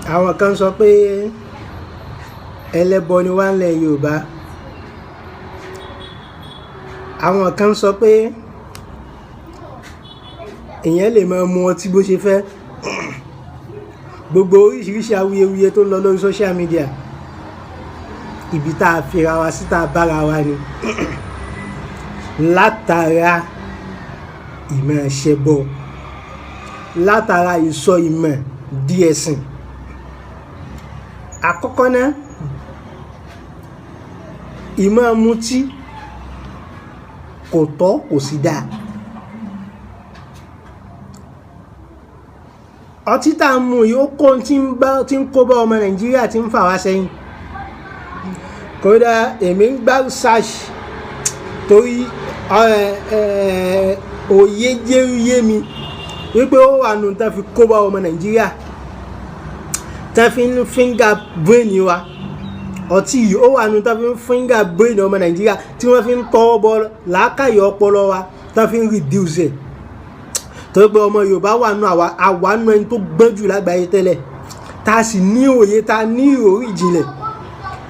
Àwọn kan sọ pé ẹlẹ́bọ ni wá ńlẹ̀ Yorùbá. Àwọn kan sọ pé èèyàn lè máa mu ọtí bó ṣe fẹ́. Gbogbo oríṣiríṣi awuyewuye tó ń lọ lórí social media, ibi tá a fira wa sí, tá a bára wa ni látara ìmọ̀ ṣẹbọ, látara ìsọ ìmọ̀ di ẹ̀sìn. Àkọ́kọ́ náà, ìmọ̀ mutí kò tọ́, kò sì dáa. Ọtí tá a mú yìí, ó kó tí ń bá tí ń kó bá ọmọ Nàìjíríà, tí ń fà wá sẹ́yìn. Kódà èmi ń gbá research torí òye jẹ́rúyé mi wípé ó wà nù tán fi kó bá ọmọ Nàìjíríà, tán fi ń finger brain wa. Ọtí yìí, ó wà nù tán fi ń finger brain ọmọ Nàìjíríà, tí wọ́n fi ń tọwọ́ bọ làákàyè ọpọlọ wa, tán fi ń reduce ẹ̀, torí pé ọmọ Yorùbá wà nù àwa nù ẹni tó gbọ́n jù lágbàáyé tẹ́lẹ̀, tá a sì ní òye, tá a ní ìròrí ìjìnlẹ̀.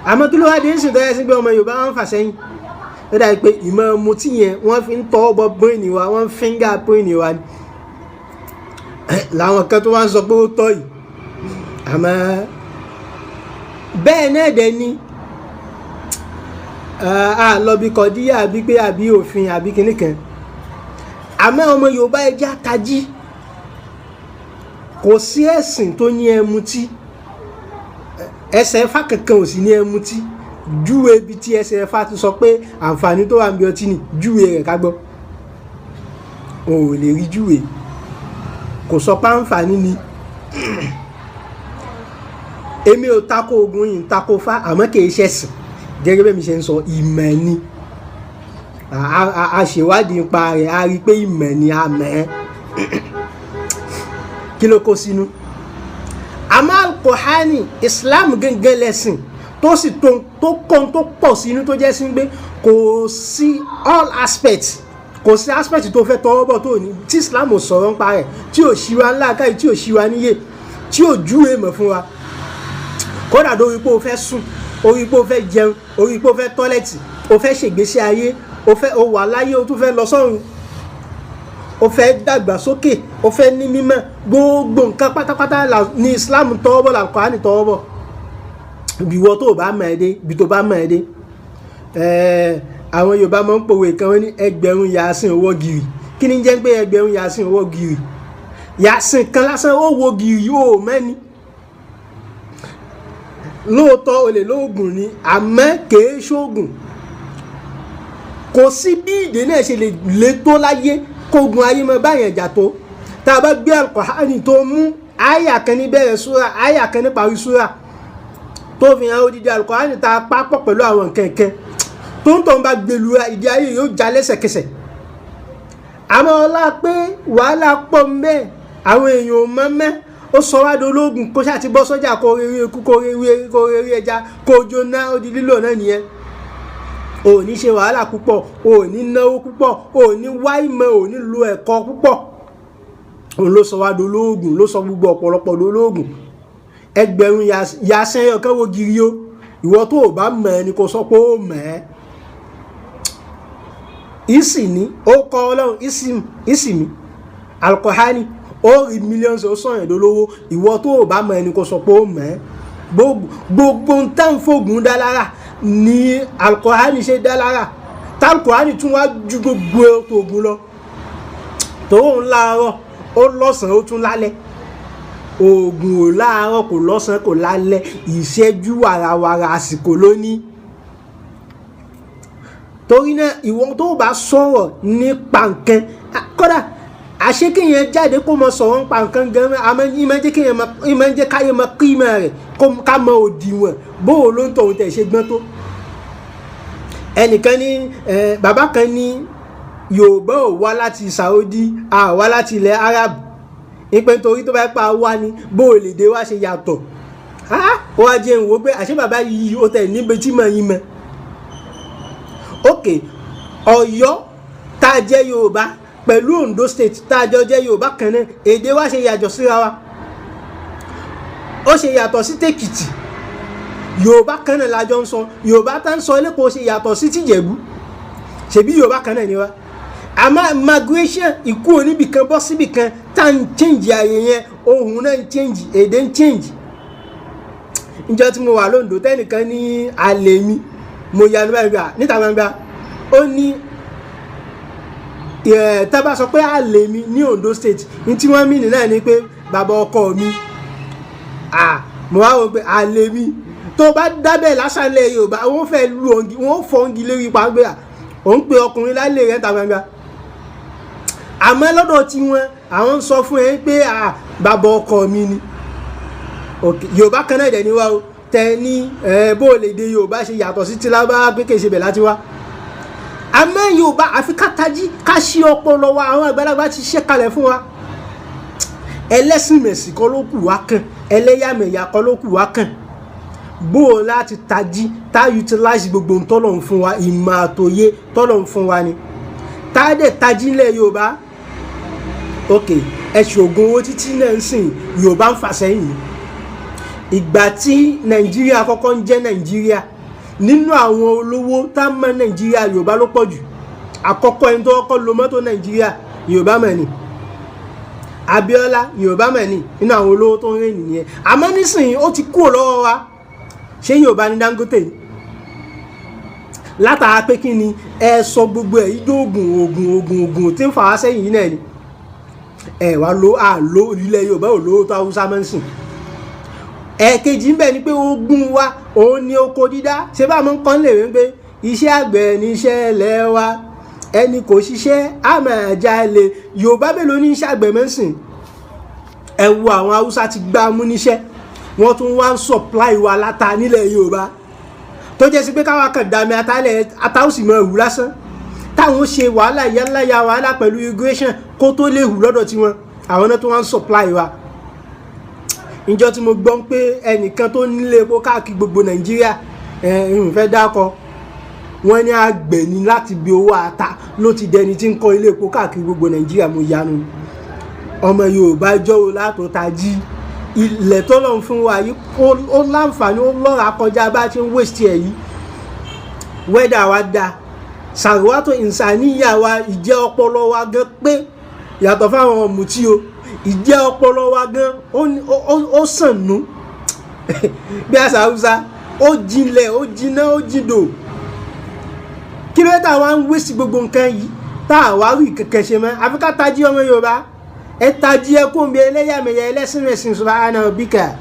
Àmọ́ kí ló wá dé ń sìn tó yẹ sí pé ọmọ Yorùbá wọn ń fà sẹ́yìn? Ó dàbí pé ìmọ̀ mutí yẹn, wọ́n fi ń tọwọ́ bọ brain wa, wọ́n ń finger brain wa ni. Làwọn kan tó wá ń sọ pé ó tọ́ yìí. Àmọ́ bẹ́ẹ̀ náà dẹ̀ ni a lọ bí kọ̀díyà, àbí pé àbí òfin àbí kinní kan. Àmọ́ ọmọ Yorùbá, ẹja tají. Kò sí ẹ̀sìn tó ní ẹ mutí. Ẹsẹ̀ ẹ̀fà kankan ò sì ní ẹ mutí. Júwe ibi tí ẹsẹ̀ ẹ̀fà ti sọ pé àǹfààní tó wà níbi ọtí ni, júwe rẹ̀ ká gbọ́. O ò lè rí júwe. Kò sọ pé àǹfààní ni. Èmi ò tako ogun yìí, ń tako fá, àmọ́ kì í ṣẹ̀sìn. Gẹ́gẹ́ bí mi ṣe ń sọ, ìmọ̀ ni. A ṣèwádìí nípa rẹ̀, a rí i pé ìmọ̀ ni a mọ̀ ẹ́. Kí ló kó sínú? Àmọ́ Alukóhánì, Islam gẹ́gẹ́ lẹ́sìn tó sì tó kọ́ tó pọ̀ sínú, tó jẹ́ sí pé kò sí all aspects, kò sí aspect tó fẹ́ tọwọ́ bọ̀ tó ní tí Islam ò sọ̀rọ̀ nípa rẹ̀, tí ò ṣí wa ńlá káyì, tí ò ṣí wa níyè, tí ò júwe mọ̀ fún wa. Kódà lórí pé o fẹ́ sùn, orí pé o fẹ́ jẹun, orí pé o fẹ́ toilet, o fẹ́ ṣègbésí ayé, o fẹ́ o wà láyé, o tún fẹ́ lọ sọ́run, o fẹ́ dàgbàsókè, o fẹ́ ní mímọ̀, gbogbo nǹkan pátápátá ní Islam tọwọ́ bọ̀, l'Al-Qur'ani tọwọ́ bọ̀. Ìwọ tó o bá mọ̀ ẹ́ dé ibi tó bá mọ̀ ẹ́ dé. Àwọn Yorùbá máa ń pòwe kan, wọ́n ní ẹgbẹ̀rún yàásìn owó gírì. Kí ni jẹ́ pé ẹgbẹ̀rún yàásìn owó gírì? Yàásìn kan lásán ó wo gírì, ó mẹ́ni. Lóòótọ́ o lè lóògùn ni, àmọ́ kèé ṣóògùn. Kò sí bí ìdè náà ṣe lè le tó láyé, kógun ayé mọ báyẹn jà tó, tá a bá gbé Al-Qur'ani tó mú àyà kan ní bẹ̀rẹ̀ súra, àyà kan ní parí súra, tó fi hàn odidi Al-Qur'ani tá a papọ̀ pẹ̀lú àwọn nǹkan tó ń tọ́ ń bá gbèlú, ìdí ayé yóò já lẹ́sẹ̀kẹsẹ̀. Àmọ́ ọlá pé wàhálà pọ̀ ń bẹ́ẹ̀, àwọn èèyàn ò mọ̀ mẹ́. Ó sọ wá dológun, kó ṣáà ti bọ́ sọ́jà, kó rí eku, kó rí ẹja, kó jóná, ó di lílò náà nìyẹn. Ò ní ṣe wàhálà púpọ̀, ò ní náwó púpọ̀, ò ní wá ìmọ̀, ò ní lo ẹ̀kọ́ púpọ̀. Òun ló sọ wá dológun, ló sọ gbogbo ọ̀pọ̀lọpọ̀ dológun. Ẹgbẹ̀rún yasẹ́yọ̀ kan wo giri o. Ìwọ tó o bá mọ̀ ẹ́ ni kò sọ pé ó mọ̀ ẹ́. Ìsì ní ó kọ́ Ọlọ́run, ìsì mi Alukọ̀hání, ó rí millions, ó sọ̀yàn dolówó. Ìwọ tó o bá mọ̀ ẹ́ ni kò sọ pé ó mọ̀ ẹ́. Gbogbo ń tán fògùn dá lára ní Alukọ̀hání ṣe dá lára, tálukọ̀hání tún wá ju gbogbo tògùn lọ. Tòun láàárọ̀, ó lọ́sàn-án, ó tún lálẹ́. Oògùn ò láàárọ̀, kò lọ́sàn-án, kò lálẹ́. Ìṣẹ́jú wàràwàrà àsìkò lónìí. Torí náà, ìwọ tó bá sọ̀rọ̀ nípa nǹkan, kódà àṣé kéèyàn jáde kó mọ sọ̀rọ̀ nípa nǹkan gan, àmọ́ ìmọ̀ jẹ́ kéèyàn mọ, ìmọ̀ jẹ́ káyé mọ kímọ̀ rẹ̀, ká mọ òdiwọ̀n bóò ló ń tọ̀ òun tẹ̀ ṣe gbọ́n tó. Ẹnìkan ní bàbá kan ní Yorùbá ò wá láti Saudi, a wá láti ilẹ̀ Arab, ìpè nítorí tó bá pa wá ní bó o lè dé wá ṣe yàtọ̀. Ó wá jẹ́ ìwò pé àṣé bàbá yìí ó tẹ̀ níbi tí mọ̀ yín mọ̀. Ok, Ọ̀yọ́ tá a jẹ́ Yorùbá pẹ̀lú Ondo State tá a jọ jẹ́ Yorùbá kan náà, èdè wa ṣe yàtọ̀ síra wa. Ó Ó ṣe yàtọ̀ sí tèkìtì. Yorùbá kan náà lájọ ń sọ. Yorùbá tá ń sọ lẹ́kọ̀ọ́ ṣe yàtọ̀ sí tìjẹ̀bú. Ṣebí Yorùbá kan náà ni wá. Àmọ́ migration, ìkú oníbìkan bọ́ síbìkan, tá ń change ààyè yẹn, ohun náà ń change, èdè ń change. Níjọ́ tí mo wà lóńdó, tẹ́nìkan ní alẹ́ mi, mo yanu báyìí gbà níta gbangba. Ó ní tá bá sọ pé àlè mi ní Ondo State, ní tí wọ́n mìíràn náà ni pé bàbá ọkọ mi. Mo wá wò pé àlè mi tó bá dábẹ́ lásàlẹ̀ Yorùbá, wọ́n fẹ́ lu òǹgì, wọ́n fọ́ òǹgì lórí pa pé òun pe ọkùnrin lálẹ́ rẹ̀ níta gbangba. Àmọ́ lọ́dọ̀ tiwọn, àwọn ń sọ fún ẹ pé bàbá ọkọ mi ni. Yorùbá kan náà dẹ̀ ni wá o. Tẹ ní bó lè de Yorùbá ṣe yàtọ̀ sí tìlábà pé kì í ṣe bẹ̀ láti wá. Àmọ́ Yorùbá, àfi ká tají, ká ṣí ọpọlọ wa. Àwọn àgbàlagbà ti ṣe kalẹ̀ fún wa. Ẹlẹ́sìn mẹ̀sì kọ́ ló kù wá kàn, ẹlẹ́yàmẹ̀yà kọ́ ló kù wá kàn. Bó o láti tají, tá utilize gbogbo ohun tọ́lọ̀ ń fún wa, ìmọ̀ àtòyé tọ́lọ̀ ń fún wa ni tá dẹ̀ tají ńlẹ̀ Yorùbá. Ok, ẹ ṣògùn owó títí náà ń sìn, Yorùbá ń fà sẹ́yìn ni. Ìgbà tí Nàìjíríà kọ́kọ́ ń jẹ́ Nàìjíríà, nínú àwọn olówó tá mọ̀ Nàìjíríà, Yorùbá ló pọ̀ jù. Àkọ́kọ́ ẹni tó kọ́kọ́ lo mọ́tò Nàìjíríà, Yorùbá mọ̀ ni, Abíọ́lá. Yorùbá mọ̀ ni nínú àwọn olówó tó ń rìn nìyẹn. Àmọ́ nísìnyí, ó ti kúrò lọ́wọ́ wa. Ṣé Yorùbá ní Dangote ni? Látara pé kí ni ẹ sọ gbogbo ẹ ijó oògùn, oògùn, oògùn, oògùn tí ń fà wá sẹ́yìn yìí náà ni. Ẹ wá lo àlò ilẹ̀ Yorùbá ò lówó tó Haúsá máa ń sìn. Ẹ̀ẹ̀kejì ń bẹ ni pé ogún wa òun ni oko dídá. Ṣé bá máa ń kọ́ lè wí pé iṣẹ́ àgbẹ̀ ní iṣẹ́ ilẹ̀ wa, ẹni kò ṣiṣẹ́ á máa jalè. Yorùbá mélòó ní iṣẹ́ àgbẹ̀ máa ń sìn? Ẹ wo àwọn Haúsá ti gbá mú níṣẹ́, wọ́n tún wá ń supply wa láta nílẹ̀ Yorùbá, tó jẹ́ sí pé káwa kàn dàmí atálẹ̀, ata ó sì mọ ìwú lásán. Táwọn ó ṣe wàhálà yálàyà wàhálà pẹ̀lú irrigation kó tó lè hù lọ́dọ̀ tiwọn, àwọn náà tó wá ń supply wa. Ìjọ tí mo gbọ́ pé ẹnìkan tó nílé epo káàkiri gbogbo Nàìjíríà, ẹ̀ ń fẹ́ dákọ, wọ́n ní àgbẹ̀ ní láti bí owó ata ló ti dẹni tí ń kọ́ ilé epo káàkiri gbogbo Nàìjíríà. Mo yanu. Ọmọ Yorùbá, jọ̀wọ́ látò tají. Ilẹ̀ tọ́lọ̀ ń fún wa yìí, ó láǹfààní, ó lọ́ra kọjá bá a ti ń waste ẹ̀ yìí. Weather wa da, sàrùwátò ìsàníyà wa, ìjẹ́ ọpọlọ wa gan pé yàtọ̀ fáwọn ọ̀mùtí o. Ìjẹ́ ọpọlọ wa gan ó sàn nú bí àṣà Haúsá, ó jinlẹ̀, ó jiná, ó jindò. Kí ló dé tá a wá ń waste gbogbo nǹkan yìí, tá a wá rí kankan ṣe mọ́? Àfi ká tají. Ọmọ Yorùbá, ẹ tají, ẹ kó ń bí ẹlẹ́yàmẹ̀yà, ẹlẹ́sìn mẹ̀sìn. Subhana rabbika.